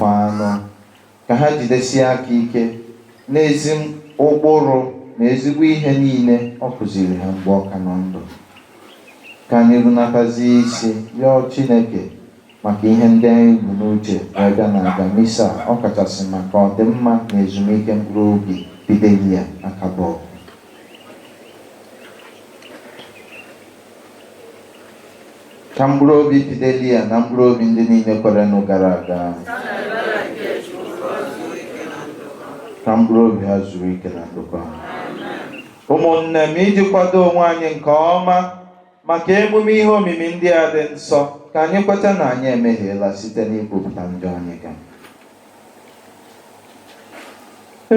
Mekwanụ ka ha jidesie aka ike n'ezi ụkpụrụ na ezigbo ihe niile ọ kụziri ha mgbe ọ ka nọ ndụ. Ka anyị runatazie isi yọọ Chineke maka ihe ndị anyị bu n'uche wee bịa n'aja misa a, ọ kachasị maka ọdịmma na ezumike mkpụrụ obi Fidelia Akabọgụ. Ka mkpụrụ obi Fidelia na mkpụrụ obi ndị niile kwerenụ gara aga, ka mkpụrụ obi ha zuru ike na ndokwa. Ụmụnne m, iji kwado onwe anyị nke ọma maka emume ihe omimi ndị a dị nsọ, ka anyị kweta na anyị emehiela site n'ikwupụta njọ anyị ga.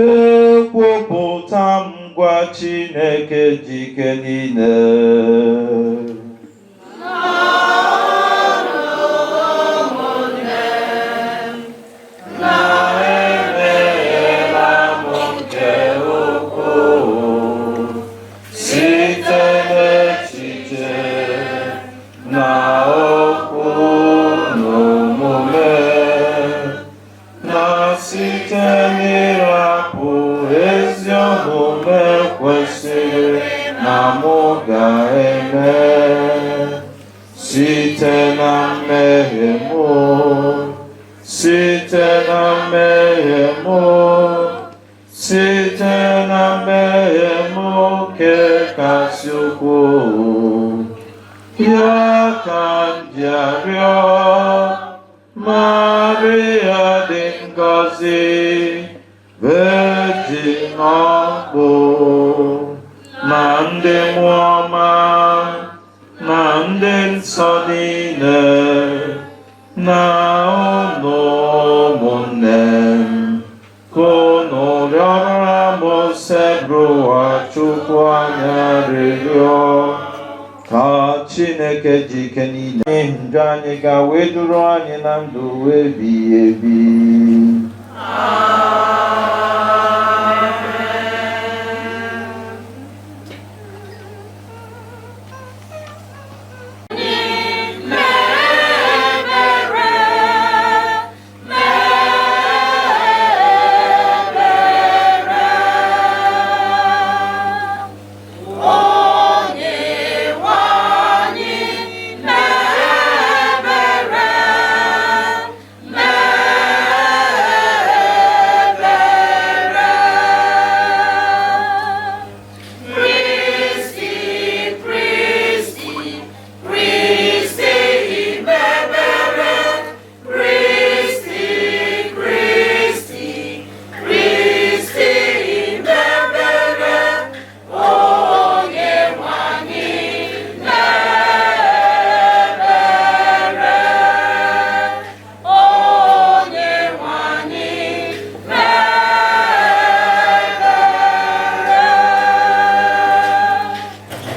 Ekwupụta m gwa Chineke ji ike niile. Site n'echiche na okwu na omume na site n'ịrapụ ezi omume kwesịrị na mụ ga-eme site na mmehie mụ, site na mmehie mụ, site na mmehie m nke kasị ukwuu, ya ka m ji arịọ Maria dị ngọzi, Virgin ọkpụ, na ndị mmụọ ọma na ndị nsọ niile, na unu ụmụnne m, ka unu rịọrọ m Osebụrụwa Chukwu anyị arịrịọ, ka Chineke ji ike niile njọ anyị ga wee duru anyị na ndụ ebighị ebi.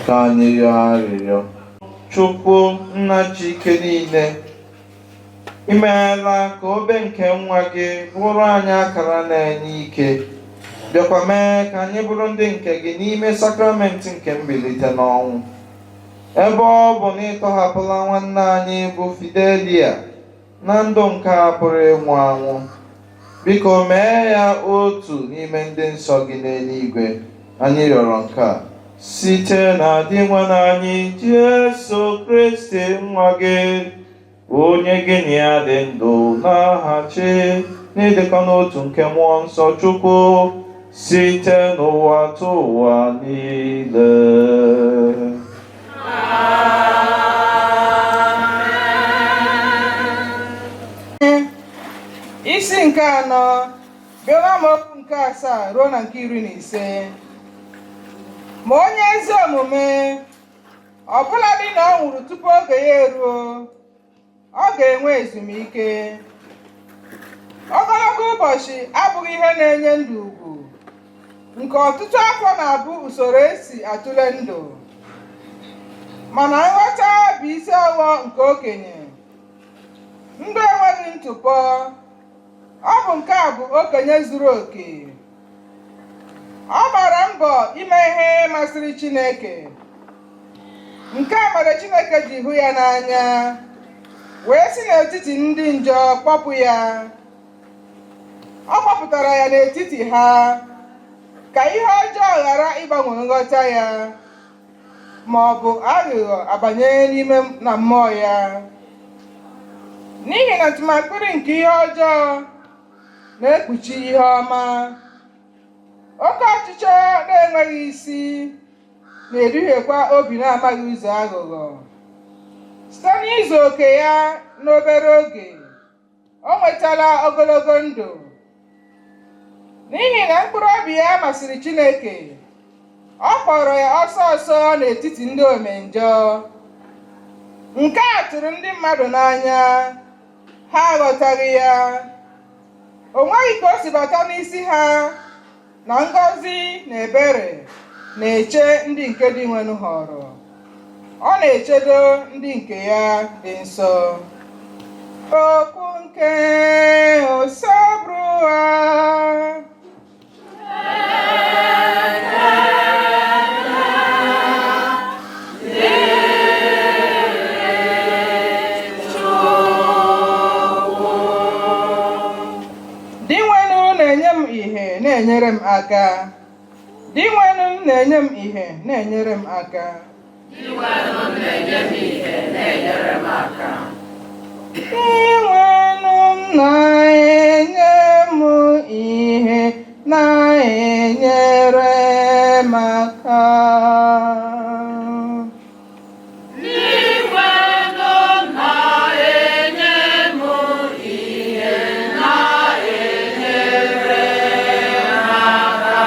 Ka anyị rịọ arịrịọ. Chukwu nna ji ike niile, i meela ka obe nke nwa gị bụrụ anyị akara na-enye ike, bịakwa mee ka anyị bụrụ ndị nke gị n'ime sakramenti nke mbilite n'ọnwụ. Ebe ọ bụ na ị tọhapụla nwanne anyị bụ Fidelia na ndụ nke a pụrụ ịnwụ anwụ, biko mee ya otu n'ime ndị nsọ gị n'eluigwe. Anyị rịọrọ nke a site na Dinwenụ anyị Jesu Kristi nwa gị, onye gị na ya dị ndụ na-achị n'ịdịkọ n'otu nke Mmụọ Nsọ Chukwu, site n'ụwa tụ ụwa niile. Isi nke anọ bido n'amaokwu nke asaa ruo na nke 15. Ma onye ezi omume, ọbụladị na ọ nwụrụ tupu oge ya eruo, ọ ga-enwe ezumike. Ogologo ụbọchị abụghị ihe na-enye ndụ ugwu, nke ọtụtụ afọ na-abụ usoro esi atụle ndụ. Mana nghọta bụ isi awọ nke okenye. Ndụ enweghị ntụpọ, ọ bụ nke a bụ okenye zuru oke. Ọ gbara mbọ ime ihe masịrị Chineke. Nke a mere Chineke ji hụ ya n'anya, wee si n'etiti ndị njọ kpọpụ ya. Ọ gbapụtara ya n'etiti ha, ka ihe ọjọọ ghara ịgbanwe nghọta ya, ma ọ bụ aghụghọ abanye n'ime na mmụọ ya. N'ihi na ntụmakpịrị nke ihe ọjọọ na-ekpuchi ihe ọma, oke ọchịchọ na-enweghị isi na-eduhiekwa obi na-amaghị ụzọ aghụghọ. Site n'izu oke ya n'obere oge, o nwetala ogologo ndụ. N'ihi na mkpụrụ obi ya masịrị Chineke, ọ kpọrọ ya ọsọ ọsọ n'etiti ndị omenjọ. Nke a tụrụ ndị mmadụ n'anya, ha aghọtaghị ya. O nweghị ka o si bata n'isi ha na ngọzi na ebere na-eche ndị nke Dinwenụ họrọ. Ọ na-echedo ndị nke ya dị nsọ. Okwu nke Osebụrụwa. Dinwenụ na-enye m ihe na-enyere m aka. Dinwenụ m na-enye m ihe na-enyere m aka. Dinwenụ na-enye m ihe na-enyere m aka. Dinwenụ m na-enye m ihe na-enyere m aka. Dinwenụ na-enye m ihe na-enyere m aka.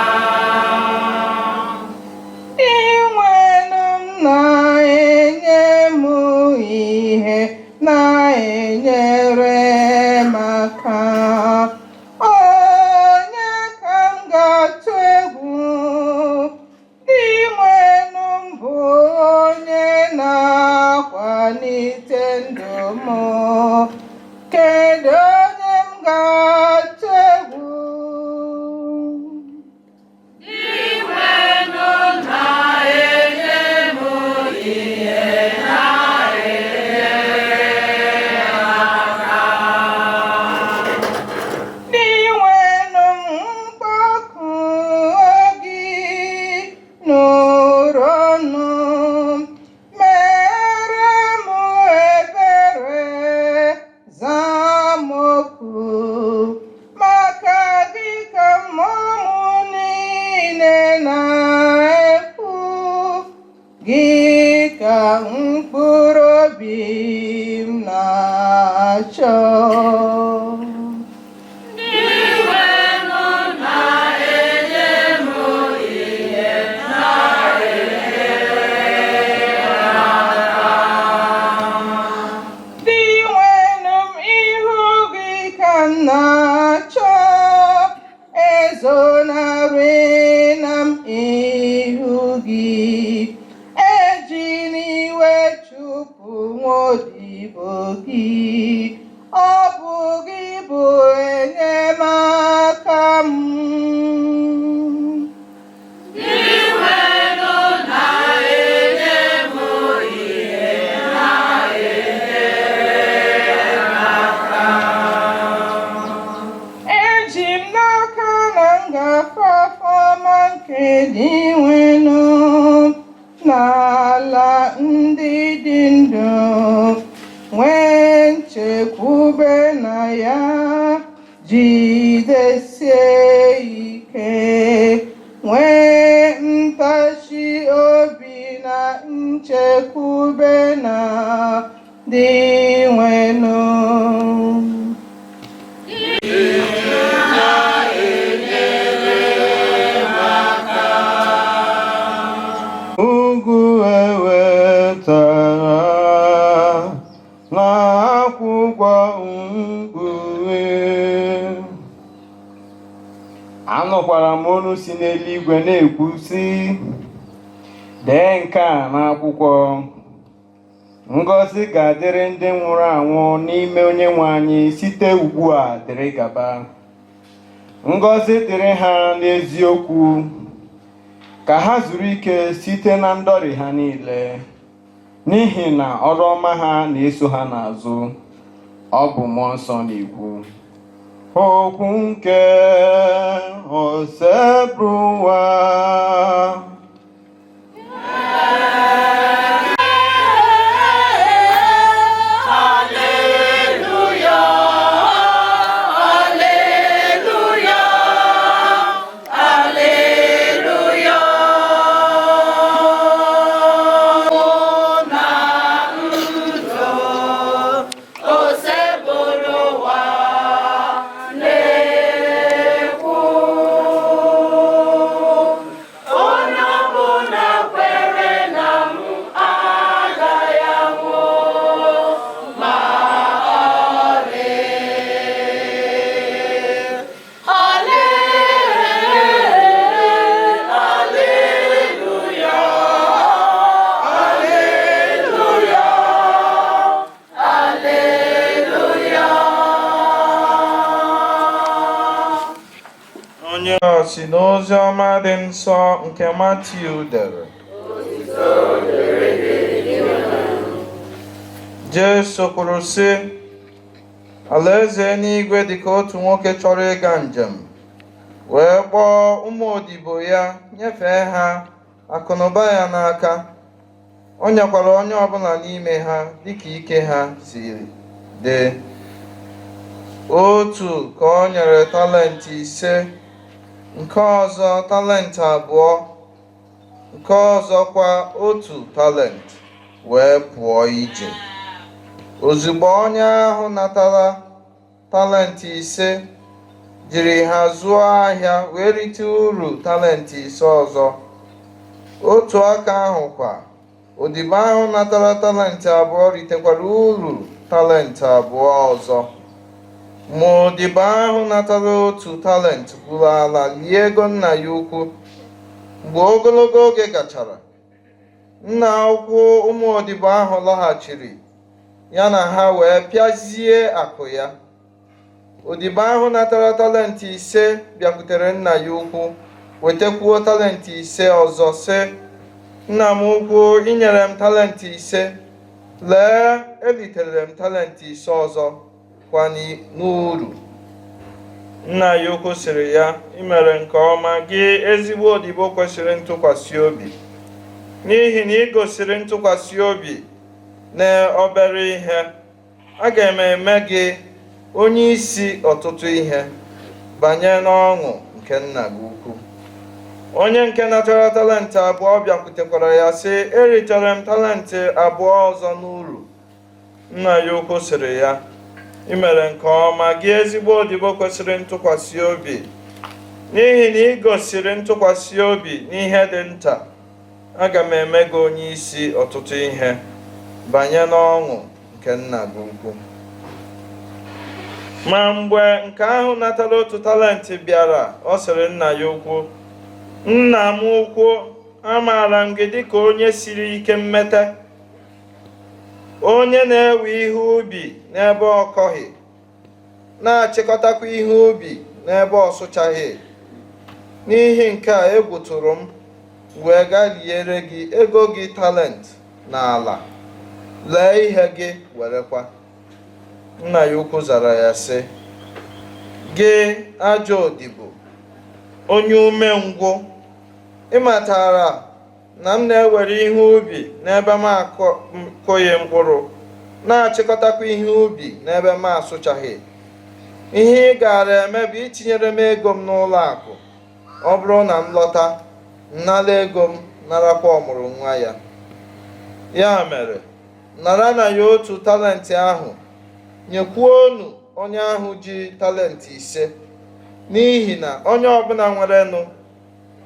Dinwenụ m na-enye m ihe na-enyere m aka. Onye ka m ga-atụ egwu? Dinwenụ m bụ onye na-akwalite ndụ m. Kedu onye m ga-atụ egwu? Dinwenụ na-enye m ihe na-enyere m aka. Dinwenụ m mkpọku gị nụrụ ọnụ, mere m ebere, zaa m oku, maka gị ka mmụọ m niile na-ekwu, gị ka mkpụrụ obi m na-achọ. Dinwenụ na-enye m ihe na-enyere m aka. Dinwenụ m ihu gị ka m na-achọ, ezonarịna m ihu gị, ejila iwe chụpụ nwa odibo gị, ọ bụ gị bụ enyemaka m. Dinwenụ na-enye m ihe na-enyere m aka. Eji m n'aka na m ga-afụ afọ ọma nke Dinwenụ n'ala ndị dị ndụ, nwee nchekwube na ya, jidesie ike, nwee ntachi obi na nchekwube na Dinwenụ. Na-enyere m aka. Ugwu ewetara n'akwụkwọ mkpughe. Anụkwara m olu si n'eluigwe na-ekwu sị, dee nke a n'akwụkwọ: ngọzi ga-adịrị ndị nwụrụ anwụ n'ime Onyenwe anyị site ugbu a dịrị gaba. Ngọzi dịrị ha n'eziokwu, ka ha zuru ike site na ndọrị ha niile, n'ihi na ọrụ ọma ha na-eso ha n'azụ. Ọ bụ Mmụọ Nsọ na-ekwu. Okwu nke Osebụrụwa. Onye si n'ozi ọma dị nsọ nke Matiu dere. Jesu kwuru sị, Alaeze eluigwe dị ka otu nwoke chọrọ ịga njem, wee kpọọ ụmụ odibo ya nyefee ha akụnụba ya n'aka. O nyekwara onye ọbụla n'ime ha dịka ike ha siri dị. Otu ka o nyere talenti 5, nke ọzọ talenti 2, nke ọzọkwa otu talenti, wee pụọ ije. Ozugbo onye ahụ natara talenti 5 jiri ha zụọ ahịa wee rite uru talenti 5 ọzọ. Otu aka ahụ kwa, odibo ahụ natara talenti 2 ritekwara uru talenti 2 ọzọ. Ma odibo ahụ natara otu talenti gwuru ala lie ego nna ya ukwu. Mgbe ogologo oge gachara, nna ukwu ụmụ odibo ahụ lọghachiri, ya na ha wee pịazie akụ ya. Odibo ahụ natara talenti 5 bịakwutere nna ya ukwu, wetakwuo talenti 5 ọzọ sị, Nna m ukwu, ị nyere m talenti 5, lee elitere m talenti 5 ọzọ kwa n'uru. Nna ya ukwu sịrị ya, ị mere nke ọma, gị ezigbo odibo kwesịrị ntụkwasị obi, n'ihi na ị gosiri ntụkwasị obi na obere ihe, aga m eme gị onye isi ọtụtụ ihe, banye n'ọṅụ nke nna gị ukwu. Onye nke natara talenti 2 bịakwutekwara ya sị, eritere m talenti 2 ọzọ n'uru. Nna ya ukwu sịrị ya, ị mere nke ọma, gị ezigbo odibo kwesịrị ntụkwasị obi, n'ihi na ị gosiri ntụkwasị obi n'ihe dị nta, aga m eme gị onye isi ọtụtụ ihe, banye n'ọṅụ nke nna gị ukwu. Ma mgbe nke ahụ natara otu talenti bịara, ọ sịrị nna ya ukwu, nna m ukwu, amaara m gị dịka onye siri ike mmete, onye na-ewe ihe ubi n'ebe ọ kọghị, na-achịkọtakwa ihe ubi n'ebe ọ sụchaghị. N'ihi nke a egwu tụrụ m, wee gaa liere gị ego gị talenti n'ala. Lee ihe gị werekwa. Nna ya ukwu zara ya sị, gị ajọ odibo, onye umengwụ, ị matara na m na-ewere ihe ubi n'ebe m akụghị mkpụrụ, na-achịkọtakwa ihe ubi n'ebe m asụchaghị. Ihe ị gaara eme bụ itinyere m ego m n'ụlọ akụ. Ọ bụrụ na m lọta, m nara ego m, narakwa ọmụrụ nwa ya. Ya mere, nara na ya otu talenti ahụ, nyekwuonu onye ahụ ji talenti 5, n'ihi na onye ọbụla nwerenụ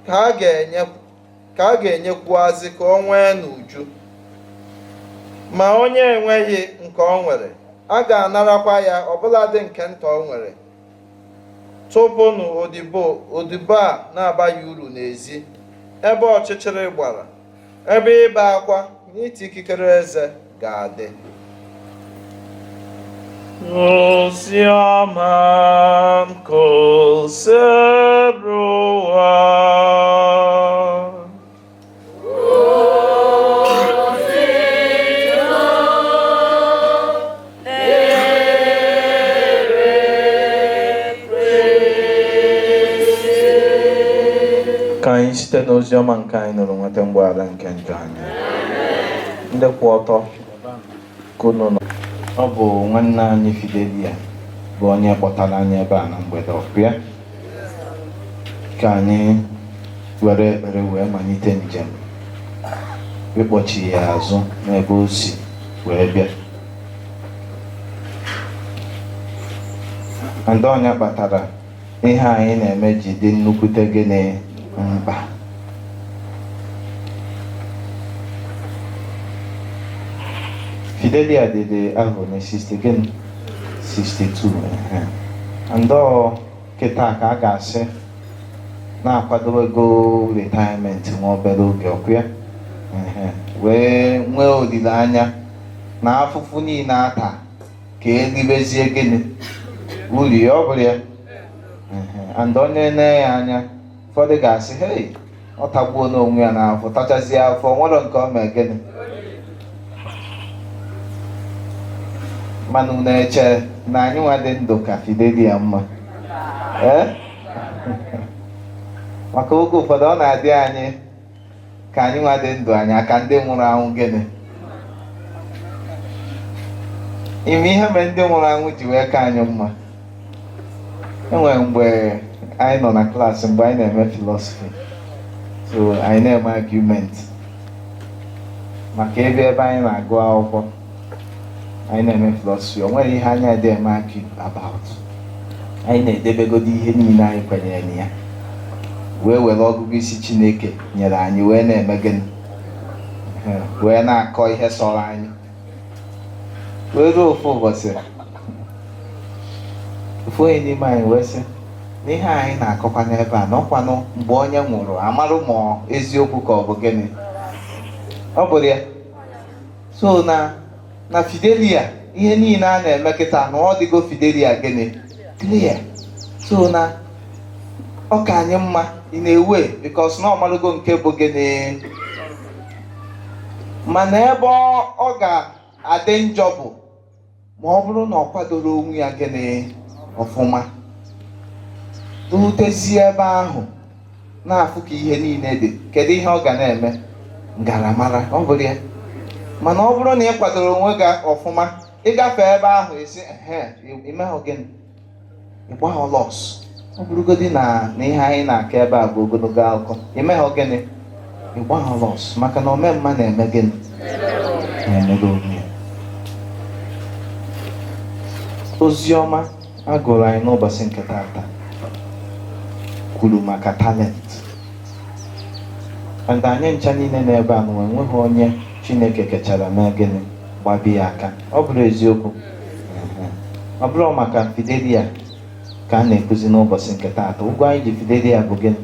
ka a ga-enyekwuazị ka o nwee n'uju. Ma onye enweghị nke o nwere, a ga-anarakwa ya ọbụladị nke nta o nwere. Tụpụnụ odibo a na-abaghị uru n'ezi, ebe ọchịchịrị gbara, ebe ịba akwa na iti ikikere eze ga-adị. Ozi ọma nke Osebụrụwa. Ka anyị site n'oziọma nke anyị nụrụ nweta mgbaghara nke njọ anyị. Ndị kwụ ọtọ ka unu nọ. Ọ bụ nwanne anyị Fidelia bụ onye kpọtara anyị ebe a na mgbede ọkụ ya. Ka anyị were ekpere wee malite njem ịkpọchi ya azụ n'ebe o si wee bịa. Ndị ọnya kpatara ihe anyị na-eme ji dị nnukwute gịnị mkpa. Fidelia dịrị ahụ na 60 gịnị 62 ehe. Ndị kịta ka a ga-asị na-akwadowego retirement nwa obere oge ọkụ ya. Ehe. Wee nwee olileanya na afụfụ niile ata ka elibezie gịnị uri ọ bụrụ ya. Ehe. And onye nee ya anya, ụfọdụ ga-asị, "Hey, ọ tagbuo n'onwe ya n'afọ, tachazie afọ nwere nke ọ mee gịnị." Mana unu eche na anyị nwa dị ndụ ka Fidelia mma? Ee, maka oge ụfọdụ ọ na-adị anyị ka anyị nwa dị ndụ anyị aka ndị nwụrụ anwụ gịnị ime ihe mere ndị nwụrụ anwụ ji wee ka anyị mma. Enwere mgbe anyị nọ na klaasị, mgbe anyị na-eme philosophy, so anyị na-eme argument maka ebe ebe anyị na-agụ akwụkwọ anyị na-eme philosophy. O nwere ihe anyị adịghị eme argue about. Anyị na-edebegodi ihe niile anyị kwenyere na ya, wee were ọgụgụ isi Chineke nyere anyị wee na-eme gịnị, wee na-akọ ihe sọrọ anyị. Wee ruo ofu ụbọchị, ofu onye n'ime anyị wee sị na ihe anyị na-akọkwa n'ebe a n'ọkwanụ mgbe onye nwụrụ amarụ ma ọ eziokwu ka ọ bụ gịnị ọ bụrụ ya. So na Fidelia, ihe niile a na-eme kịta na ọ dịgo Fidelia gịnị clear, so na ọ ka anyị mma ị na-ewe because na ọ marụgo nke bụ gịnị. Mana ebe ọ ga-adị njọ bụ ma ọ bụrụ na ọ kwadoro onwe ya gịnị ọfụma, rutezie ebe ahụ na-afụ ka ihe niile dị, kedu ihe ọ ga na-eme? Ngaramara ọ bụrụ ya. Mana ọ bụrụ na ị kwadoro onwe gị ọfụma, ịgafe ebe ahụ, esi ehe imehụ gịnị, ịgbaghọ loss. Ọ bụrụgodị na ihe anyị na-akọ ebe a bụ ogologo akụkọ, imehụ gịnị, ịgbaghọ loss, maka na ome mma na-eme gịnị, na-emere onwe ya. Ozi ọma a gụrụ anyị n'ụbọchị nke taata kwuru maka talent, and anyị ncha niile n'ebe a nọ, enweghị onye Chineke kechara mee gịnị gbabie ya aka. Ọ bụrụ eziokwu, ọ bụrụ maka Fidelia ka a na-ekuzi n'ụbọchị nke taata, ụgwọ anyị ji Fidelia bụ gịnị?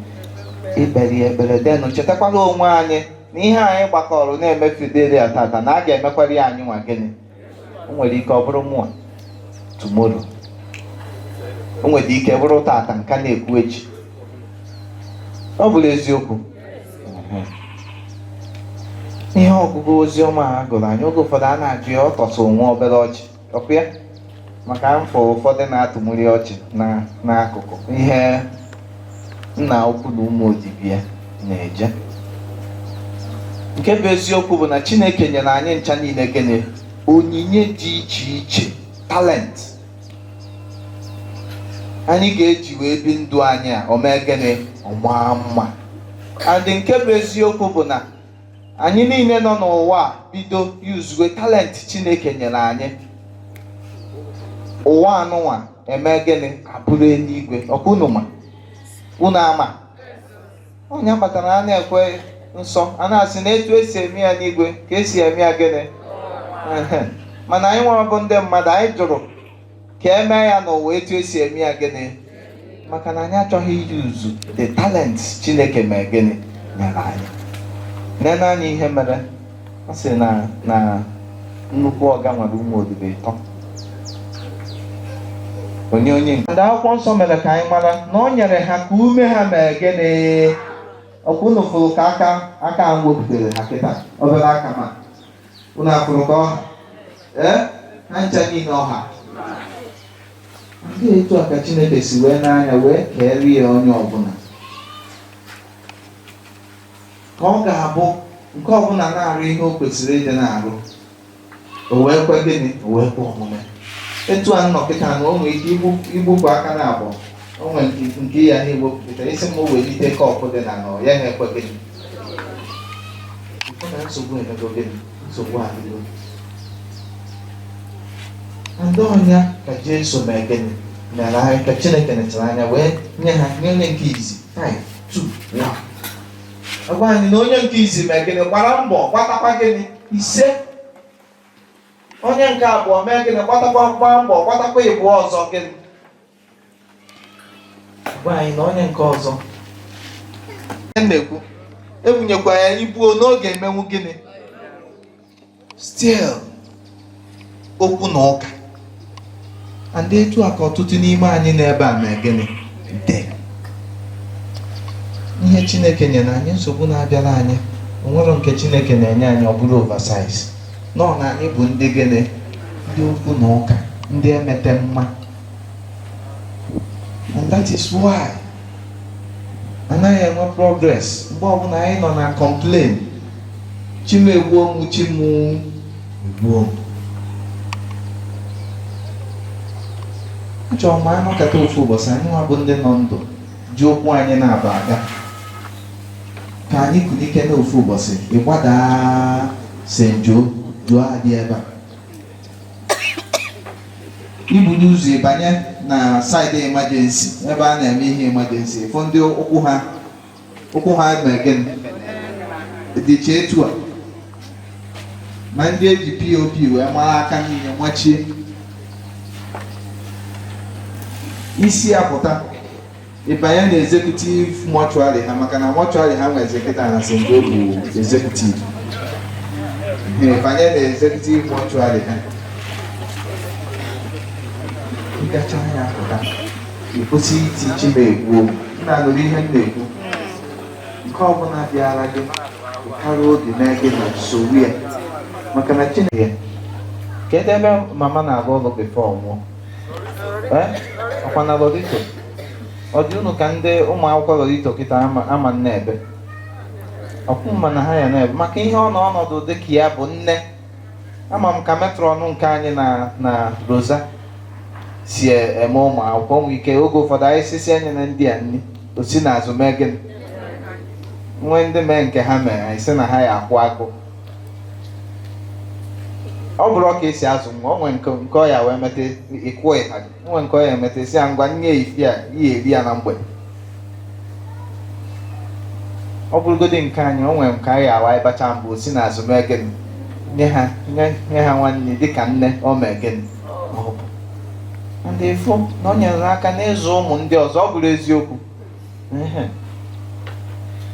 Ikpere ya ekpere. Denụ chetakwala onwe anyị na ihe anyị gbakọrọ na-eme Fidelia tata na a ga-emekwara ya anyị nwa gịnị. O nwere ike ọ bụrụ mụa tomorrow, o nwere ike bụrụ tata nka na-ekwu echi. Ọ bụrụ eziokwu, ihe ọgụgụ ozi ọma a gụrụ anyị, oge ụfọdụ a na-ajụ ya, ọ tọtụ nwa obere ọchị ọkụ ya, maka mfọ ụfọdụ na-atụmuri ọchị na n'akụkụ ihe nna ukwu na ụmụ odibo ya na-eje. Nke bụ eziokwu bụ na Chineke nyere anyị ncha niile gịnị? Onyinye dị iche iche, talent anyị ga-eji wee bi ndụ anyị a o mee gịnị, ọmaa mma. And nke bụ eziokwu bụ na anyị niile nọ n'ụwa a bido yuzuwe talent Chineke nyere anyị, ụwa anụnwa eme gịnị, abụrụ eluigwe. Ọkwa unu ma, unu ama onye kpatara a na-ekwe nsọ, a na-asị na etu esi eme ya n'igwe ka esi eme ya gịnị. Ehe. Mana anyị nwere bụ ndị mmadụ, anyị jụrụ ka emee ya n'ụwa etu esi eme ya gịnị, maka na anyị achọghị iyuzu the talent Chineke mee gịnị nyere anyị. Nene anya ihe mere ọ sị na nnukwu ọga nwere ụmụ odibo ịtọ, onye onye nke ndị akwụkwọ nsọ mere ka anyị mara na o nyere ha ka ume ha mee gịnị. Ọkwa unu fụrụ ka aka ahụ wepụtara ha kịta, obere aka, ma unu afụrụ ka ọha ee ha ncha niile ọha ndị. Etu a ka Chineke si wee n'anya wee keere ya onye ọbụla. Ka ọ ga-abụ nke ọbụla na-arụ ihe o kwesịrị ịdị na-arụ, o wee kwe gịnị? O wee kwe omume. Etu a nnọkịta na o nwere ike igbupụ aka na abụọ, o nwere nke ya na-ewepụta isi m welite cup dị na nọ ya na-ekwe gịnị? Ịfụ na nsogbu emego gịnị? Nsogbu adịgo. Ndị ọnya ka Jesu mee gịnị? Mere anyị ka Chineke nechara anya wee nye ha, nye onye nke izi 5 2 1. Agwa anyị na onye nke izi mee gịnị? Gbara mbọ gbatakwa gịnị? Ise. Onye nke abụọ mee gịnị? Gbatakwa, gbaa mbọ gbatakwa ịbụọ ọzọ gịnị? Gwa anyị na onye nke ọzọ na-ekwu ebunyekwa ya ibuo n'oge emenwu gịnị? Still okwu na ụka. And etu a ka ọtụtụ n'ime anyị n'ebe a mee gịnị? Dị ihe Chineke nyere anyị, nsogbu na-abịara anyị, onwero nke Chineke na-enye anyị ọ bụrụ oversize nọ na anyị bụ ndị gịnị? Ndị okwu na ụka, ndị emete mma. And that is why anaghị enwe progress. Mgbe ọbụla anyị nọ na complain, chimegbuo m, chimu egbuo m. Achọrọ m anọkọta ofu ụbọchị, anyị nwa bụ ndị nọ ndụ ji ụkwụ anyị na-aba aga, ka anyị kulike n'ofu ụbọchị, ịgbadaa St. Joe Joe adị ebe a, iburu ụzọ ịbanye na side emergency, ebe a na-eme ihe emergency, fụ ndị ụkwụ ha mee gịnị? Dịcha etu a, ma ndị eji POP wee mara aka niile machie isi ya pụta, ịbanye na executive mortuary ha, maka na mortuary ha nwere executive na St. Joe bụ executive. Ịbanye na executive mortuary ha, ịgacha ya pụta, ịkwụsị iti chimegbuo. Nna, nụrụ ihe m na-ekwu. Nke ọbụla bịara gị, kara obi mee gị na nsogbu ya, maka na Chineke. Kedu ebe mama na-arụ ọrụ before nwụọ? Ee, ọkwa na Lorito. Ọ dị unu ka ndị ụmụ akwụkwọ Lorito kịta ama nne ebe ọkwụ mma na ha ya na-ebe maka ihe ọ nọ ọnọdụ dị ka ya bụ nne. Ama m ka matron nke anyị na Rosa si eme ụmụ akwụkwọ nwee ike. Oge ụfọdụ anyị sisi anya na ndị a nni o si n'azụ mee gịnị? Nwee ndị mee nke ha mere, anyị sị na ha ya akwụ akụ. Ọ bụrụ ka esi azụ nwa, o nwee nke ọ ya wee mete ịkwụ ịtarị, nwee nke ọ ya emete si ya ngwa nye ifi a ihe eri ya na mgbede. Ọ bụrụgodị nke anyị, o nwere nke anyị awa ịbacha mbụ o si n'azụ mee gịnị? Nye ha, nye ha nwanne dịka nne o mee gịnị? Ọ bụ ndị ịfụ na o nyere aka n'ịzụ ụmụ ndị ọzọ. Ọ bụrụ eziokwu.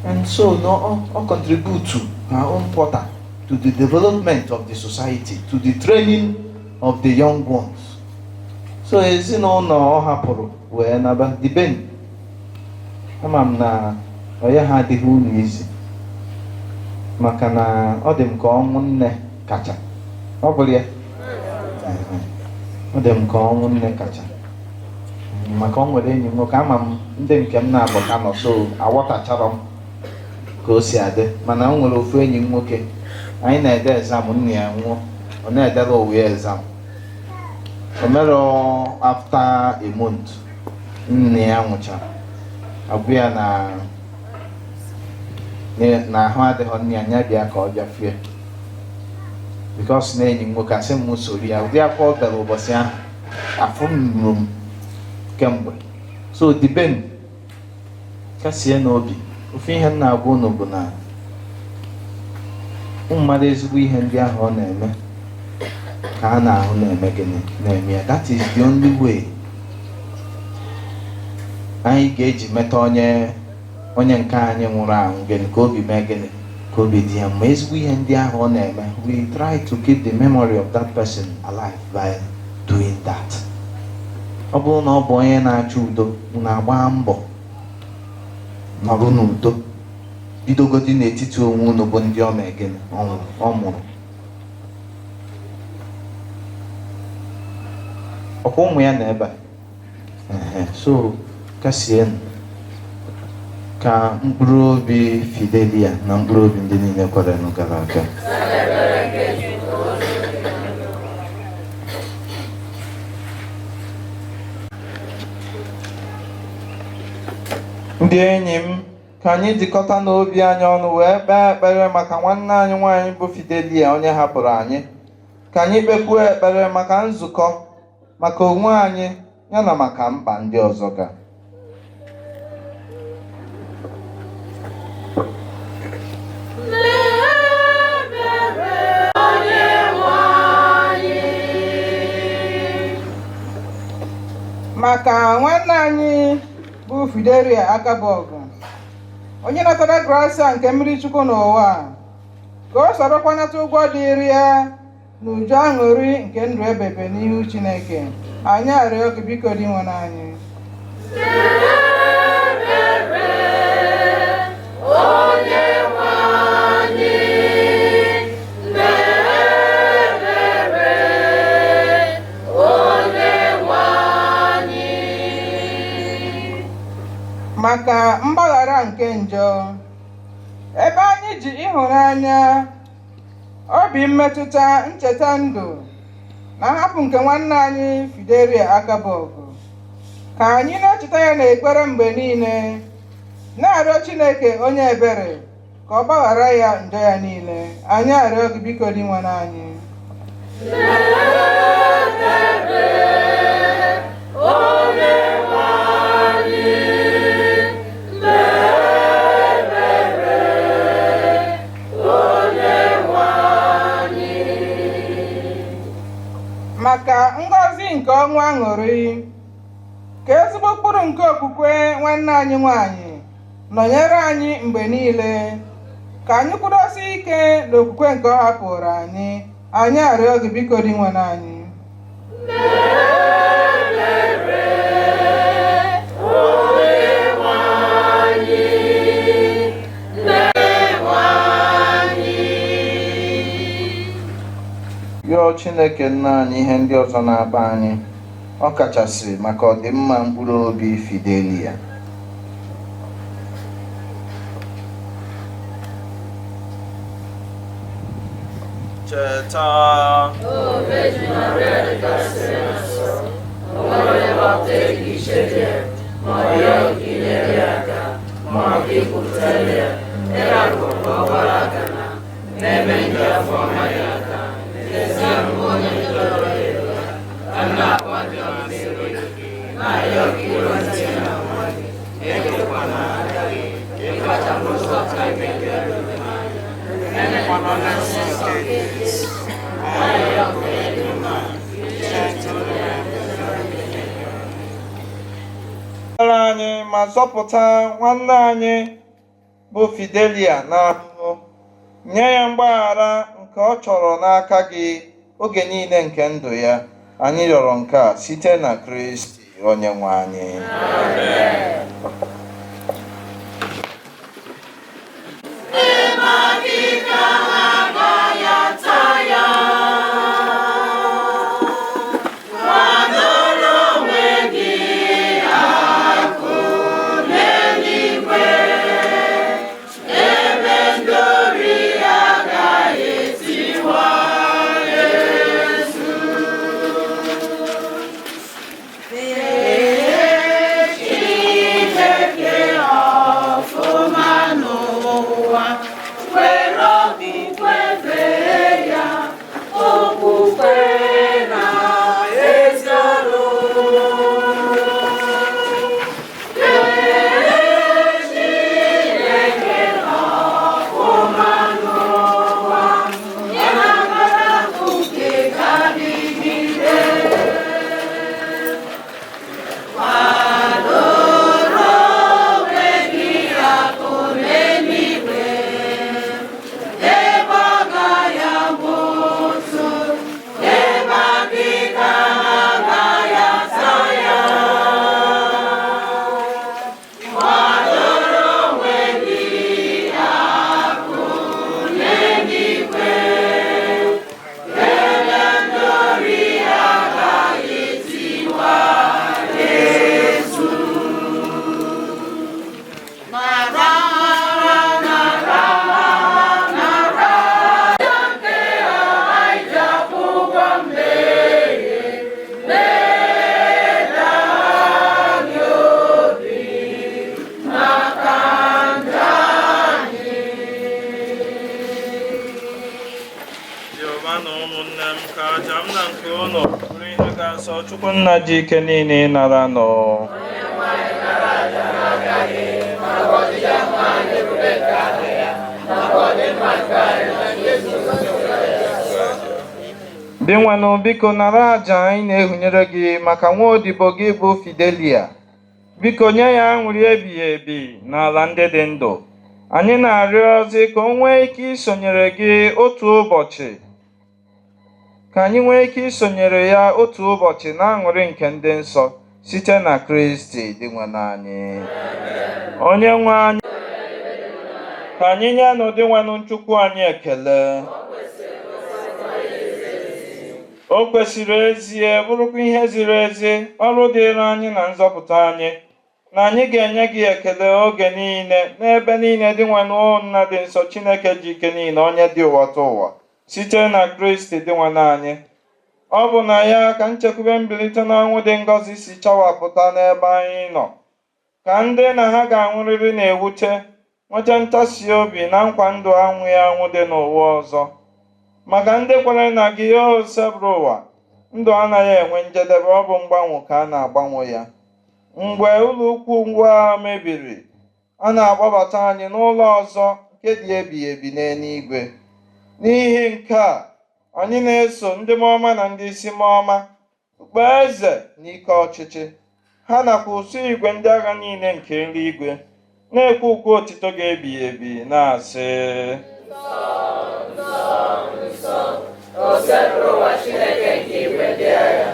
And so no, ọ contribute to her own quota to the development of the society, to the training of the young ones. So ezinụlọ ọ hapụrụ wee naba diben, ama m na ọya ha adịghị unu izi, maka na ọ dị m ka ọnwụ nne kacha. Ọ bụrụ ya, ọ dị m ka ọnwụ nne kacha, maka ọ nwere enyi m nwoke. Ama m ndị nke m na-abụ ka nọ, so aghọtachara m ka o si adị. Mana o nwere ofu enyi m nwoke anyị na-ede exam, nna ya nwụọ, ọ na-edere ụwa ya exam. O mere after a month nne ya nwụchara, agwụ ya na ahụ adịghị nne ya, nya bịa ka ọ bịa fie, because na enyi m nwoke asị m soro ya. Ụdị akwa ọ bịara ụbọchị ahụ, afụ m ruru m kemgbe. So diben, kasie n'obi. Ofu ihe m na-agwa unu bụ na ụmụ mmadụ, ezigbo ihe ndị ahụ ọ na-eme ka a na-ahụ na-eme gịnị? Na-eme ya. That is the only way anyị ga-eji meta onye nke anyị nwụrụ anwụ gịnị? Ka obi mee gịnị? Ka obi dị ya mma. Ezigbo ihe ndị ahụ ọ na-eme, we try to keep the memory of that person alive by doing that. Ọ bụrụ na ọ bụ onye na-achọ udo, unu agba mbọ nọrọ n'udo, bidogodi n'etiti onwe unu bụ ndị ọ mee gịnị? Ọ mụrụ ọkwa ụmụ ya na ebe a. So kasienụ ka Maka mkpụrụ obi Fidelia na mkpụrụ obi ndị niile kwerenụ gara aga. Ndị enyi m, ka anyị jikọta n'obi anyị ọnụ wee kpee ekpere maka nwanne anyị nwaanyị bụ Fidelia onye hapụrụ anyị. Ka anyị kpekwuo ekpere maka nzukọ, maka onwe anyị, ya na maka mkpa ndị ọzọ ga. Maka nwanne anyị bụ Fidelia Akabọgụ, onye natara grasia nke mmiri Chukwu n'ụwa a, ka o sorokwa nata ụgwọ dịịrị ya n'uju aṅụrị nke ndụ ebebe n'ihu Chineke. Anyị arịọ gị biko Dinwenụ anyị. Maka mgbaghara nke njọ, ebe anyị ji ịhụnanya, obi mmetụta, ncheta ndụ na nhapụ nke nwanne anyị Fidelia Akabọgụ, ka anyị na-echeta ya n'ekpere mgbe niile, na-arịọ Chineke onye ebere ka ọ gbaghara ya njọ ya niile. Anyị arịọ gị biko Dinwenụ anyị. Maka ngọzi nke ọnwa aṅụrị, ka ezigbo mkpụrụ nke okwukwe nwanne anyị nwanyị nọnyere anyị mgbe niile, ka anyị kwụdosie ike n'okwukwe nke ọ hapụrụ anyị. Anyị arịọ gị biko Dinwenụ anyị. Yọọ Chineke nna anyị ihe ndị ọzọ na-akpa anyị, ọ kachasị maka ọdịmma mkpụrụ obi Fidelia. Cheta anyị ma zọpụta nwanne anyị bụ Fidelia n'ahụhụ, nye ya mgbaghara nke ọ chọrọ n'aka gị oge niile nke ndụ ya. Anyị rịọrọ nke a site na Kristi onye nwe anyị. Ee, Chukwu nna ji ike niile ịnara nụ. Dinwenụ, biko nara àjà anyị na-ehunyere gị maka nwa odibo gị bụ Fidelia. Biko nye ya aṅụrị ebighị ebi n'ala ndị dị ndụ. Anyị na-arịọzi ka o nwee ike isonyere gị otu ụbọchị, ka anyị nwee ike isonyere ya otu ụbọchị na aṅụrị nke ndị nsọ site na Kristi Dinwenụ anyị. Onye nwe anyị, ka anyị nyenụ Dinwenụ Chukwu anyị ekele. O kwesịrị ezie, bụrụkwa ihe ziri ezi, ọrụ dịịrị anyị na nzọpụta anyị, na anyị ga-enye gị ekele oge niile n'ebe niile, Dinwenụ nna dị nsọ, Chineke ji ike niile, onye dị ụwa ta ụwa, site na Kristi Dinwenụ anyị. Ọ bụ na ya ka nchekwube mbilite n'ọnwụ dị ngọzi si chawapụta n'ebe anyị nọ, ka ndị na ha ga-anwụrịrị na-ewute nweta ntasi obi na nkwa ndụ anwụghị anwụ dị n'ụwa ọzọ. Maka ndị kwere na gị, o sebụrụ ụwa, ndụ anaghị enwe njedebe, ọ bụ mgbanwe ka a na-agbanwe ya. Mgbe ụlọ ukwu ngwa mebiri, a na-akpọbata anyị n'ụlọ ọzọ nke dị ebighị ebi n'eluigwe. N'ihi nke a, anyị na-eso ndị mmụọ na ndị isi mmụọ, okpu eze na ike ọchịchị ha, nakwa ụsụ igwe ndị agha niile nke eluigwe, na-ekwe ukwe otito ga-ebighị ebi, na-asị: Osebụrụwa Chineke nke igwe ndị agha,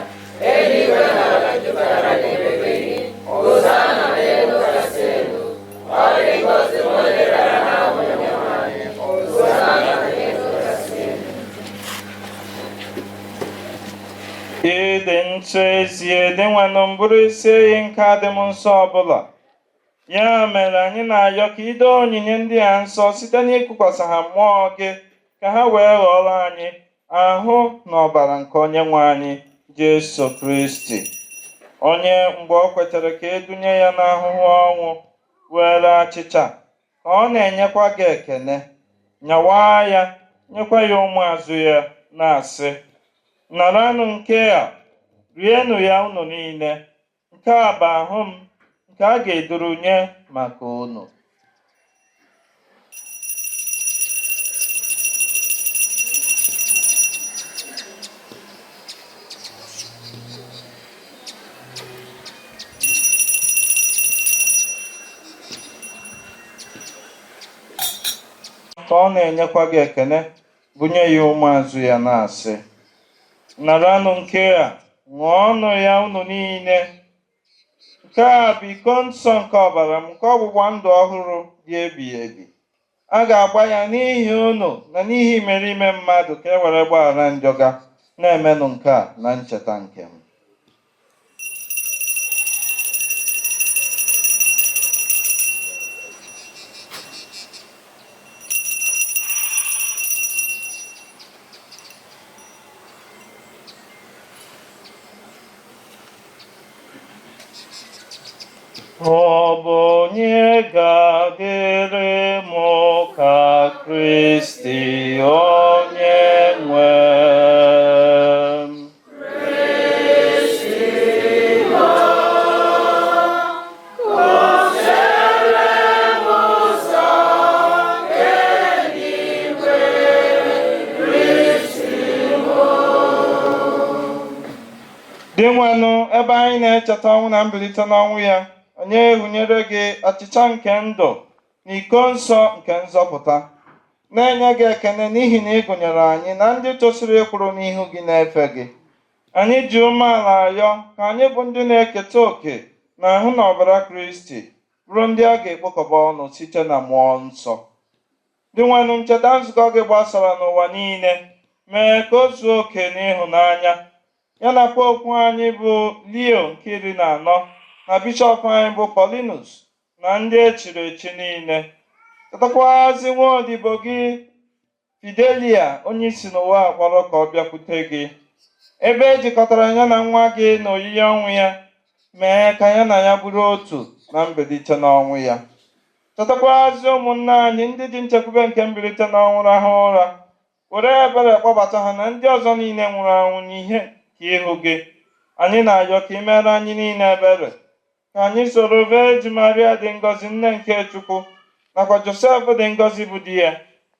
eluigwe na ala jupụtara n'ebube gị. Hozanna n'elu kasị elu. Ọ dị ngọzi bụ onye bịara n'aha Onyenwe anyị. Hozanna n'elu kasị elu. Ịdị nsọ ezie, Dinwenụ, mbụrụ isi ehi nke adịm nsọ ọbụla. Ya mere anyị na-ayọ ka ido onyinye ndị a nsọ site n'ịkụkwasị ha mmụọ gị, ka ha wee ghọrọ anyị ahụ na ọbara nke onye nwe anyị Jesu Kristi, onye mgbe o kwetara ka edunye ya n'ahụhụ ọnwụ, were achịcha, ka ọ na-enyekwa gị ekele, nyawa ya, nyekwa ya ụmụazụ ya, na-asị: Naranụ nke a, rienụ ya unu niile. Nke a bụ ahụ m nke a ga-eduru nye maka unu. Ka ọ na-enyekwa gị ekele, bunye ya ụmụazụ ya, na-asị: Naranụ nke a, ṅụọnụ ya unu niile. Nke a bụ iko nsọ nke ọbara m, nke ọgbụgba ndụ ọhụrụ dị ebighị ebi. A ga-agba ya n'ihi unu na n'ihi imerime mmadụ, ka e were gbaghara njọ ga. Na-emenụ nke a na ncheta nke m. Ọ bụ onye ga-adịrị m ka Kristi onye nwe m? Dinwenụ, ebe anyị na-echeta ọnwụ na mbilite n'ọnwụ ya, onye hunyere gị achịcha nke ndụ na iko nsọ nke nzọpụta, na-enye gị ekene n'ihi na ị gụnyere anyị na ndị tosiri ịkwụrụ n'ihu gị na-efe gị, anyị ji umeala ayọ ka anyị bụ ndị na-eketa òkè na ahụ na ọbara Kristi bụrụ ndị a ga-ekpokọba ọnụ site na mmụọ nsọ. Dinwenụ, ncheta nzukọ gị gbasara n'ụwa niile, mee ka o zuo oke n'ịhụnanya ya, nakwa okwu anyị bụ Leo nke 14, na bishọp anyị bụ Paulinus, na ndị echiri echi niile. Chetakwazi nwa odibo gị Fidelia, onye isi n'ụwa kpọrọ ka ọ bịakwute gị, ebe e jikọtara ya na nwa gị na oyiyi ọnwụ ya, mee ka ya na ya bụrụ otu na mbilite n'ọnwụ ya. Chetakwazi ụmụnne anyị ndị ji nchekwube nke mbilite n'ọnwụ rahụ ụra, were ebere kpọbata ha na ndị ọzọ niile nwụrụ anwụ n'ihe nke ihu gị. Anyị na-arịọ ka ị mere anyị niile ebere, ka anyị soro Virgin Maria dị ngọzi, nne nke Chukwu, nakwa Josef dị ngọzi bụ di ya,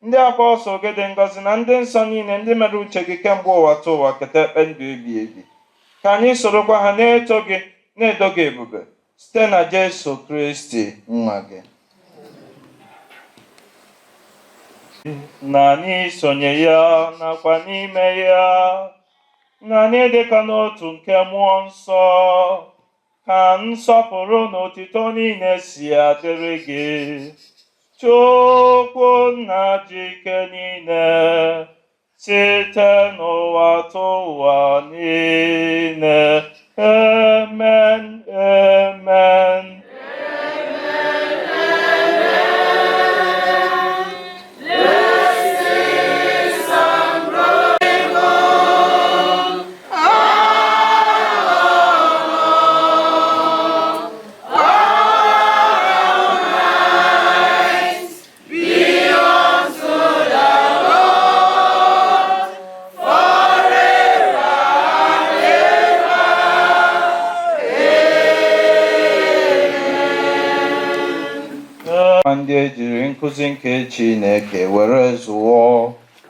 ndị apọstụl gị dị ngọzi na ndị nsọ niile ndị mere uche gị kemgbe ụwa tụ ụwa keta ekpe ndụ ebi ebi. Ka anyị sorokwa ha na-eto gị, na-edo gị ebube, site na Jesu Kristi nwa gị. Na n'isonye ya nakwa n'ime ya, na n'ịdịkọ n'otu nke Mmụọ Nsọ, ka nsọpụrụ na otito niile si adịrị gị, Chukwu nna ji ike niile, site n'ụwa tụ ụwa niile. Amen, amen. Ndị ejiri nkụzi nke Chineke were zụọ,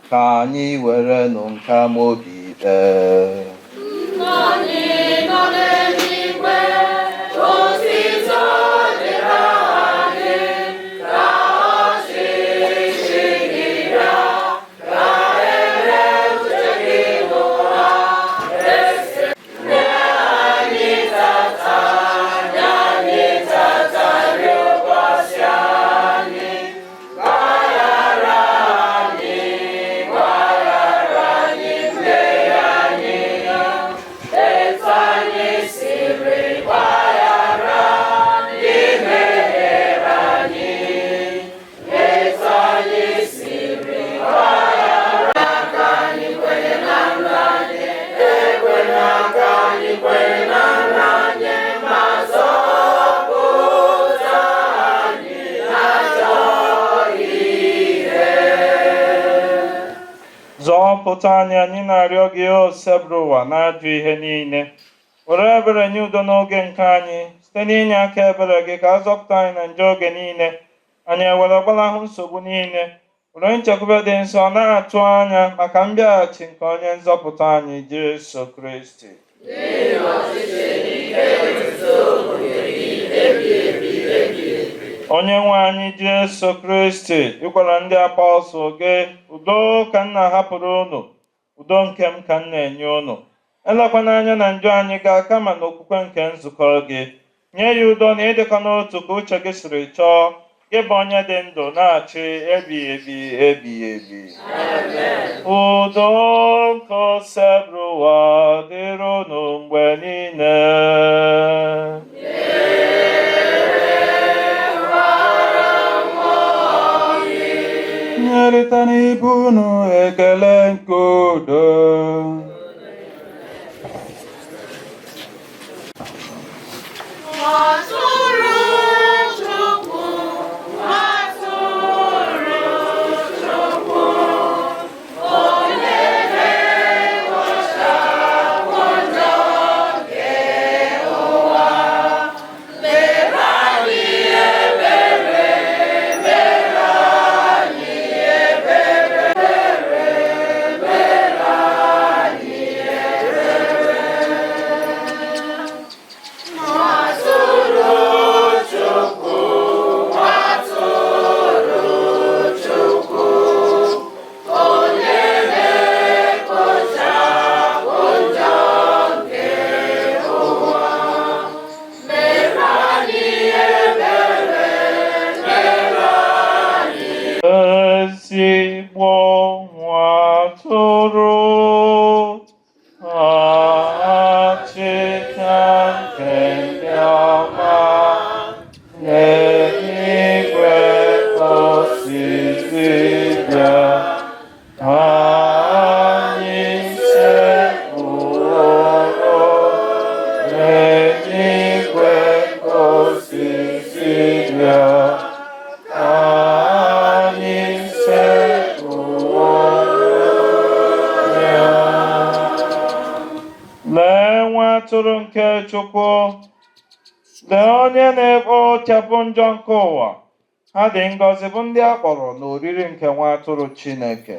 ka anyị were nụ nkamobi kpee. Nna anyị nọ n'eluigwe, otuto dịrị aha gị, ka ọchịchị gị bịa, ka eme uche gị n'ụwa, esi nye anyị tata, nye anyị tata nri ụbọchị anyị, gbaghara anyị, gbaghara anyị mmehie anyị, etu anyị siri gbaghara ndị mehiere anyị, etu anyị siri gbaghara ka anyị kwenye na nna anyị, ekwena ka anyị kwenye na nna anyị, ma zọpụta anyị n'ajọ ihe. Zọpụta anyị, anyị na-arịọ gị, Osebụrụwa, na-ajọ ihe niile. Were ebere nye udo n'oge nke anyị, site n'inye aka ebere gị ka a zọpụta anyị na njọ oge niile. Anyị ewere gbalahụ nsogbu niile, were nchekwube dị nsọ na-atụ anya maka mbịaghachi nke onye nzọpụta anyị, Jesu Kristi. N'ihi ọchịchị ike otuto nke gị ebi ebi ebi ebi. Onye nwe anyị Jesu Kristi, ị gwara ndị apọstụl gị, udo ka m na-ahapụrụ unu, udo nke m ka m na-enye unu. Elekwana anya na njọ anyị gaa, kama n'okwukwe nke nzukọ gị. Nye ya udo na ịdịkọ n'otu ka uche gị siri chọọ, gị bụ onye dị ndụ na-achị ebighị ebi ebighị ebi. Amen. Udo nke Osebụrụwa dịrị unu mgbe niile. Nyerịta n'ibe unu ekele nke udo. Atụrụ Chukwu, atụrụ Chukwu, onye na-ekpochapụ njọ nke ụwa, mere anyị ebere, mere anyị ebere, mere anyị Onye na-ekpochapụ njọ nke ụwa. Ha dị ngọzi bụ ndị a kpọrọ n'oriri nke nwa atụrụ Chineke.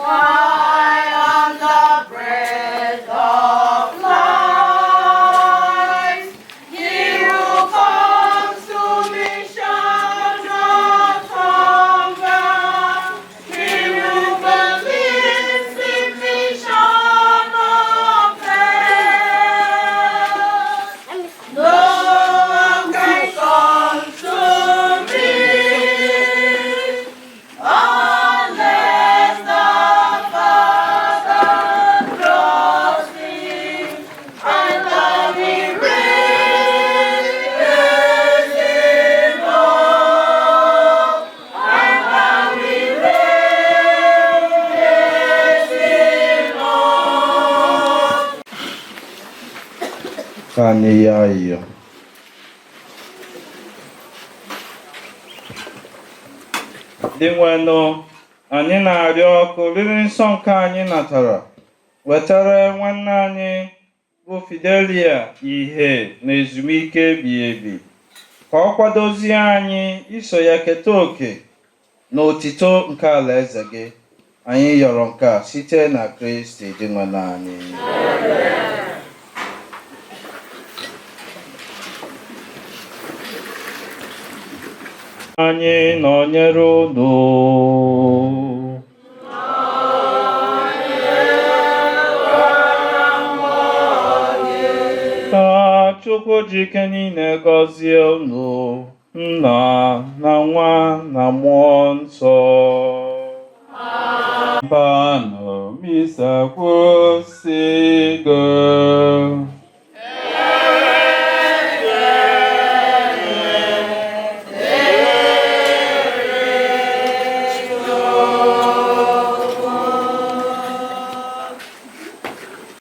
I am the bread of life. He who comes to me shall not hunger. He who believes in me shall not thirst. No one can come to me unless the Father draws me, and I will raise him up, and I will raise him up. Ka anyị yọọ ayịyọ. Dinwenụ, anyị na-arịọ ka oriri nsọ nke anyị natara wetara nwanne anyị bụ Fidelia ihe na ezumike ebighị ebi, ka ọ kwadozie anyị iso ya keta òkè n'otito nke alaeze gị. Anyị yọrọ nke a site na Kristi Dinwenụ anyị. Anyị nọnyere unu. Ka Chukwu ji ike niile gọzie unu, Nna na Nwa na Mmụọ Nsọ. Mbanụ misa kwụsịgo.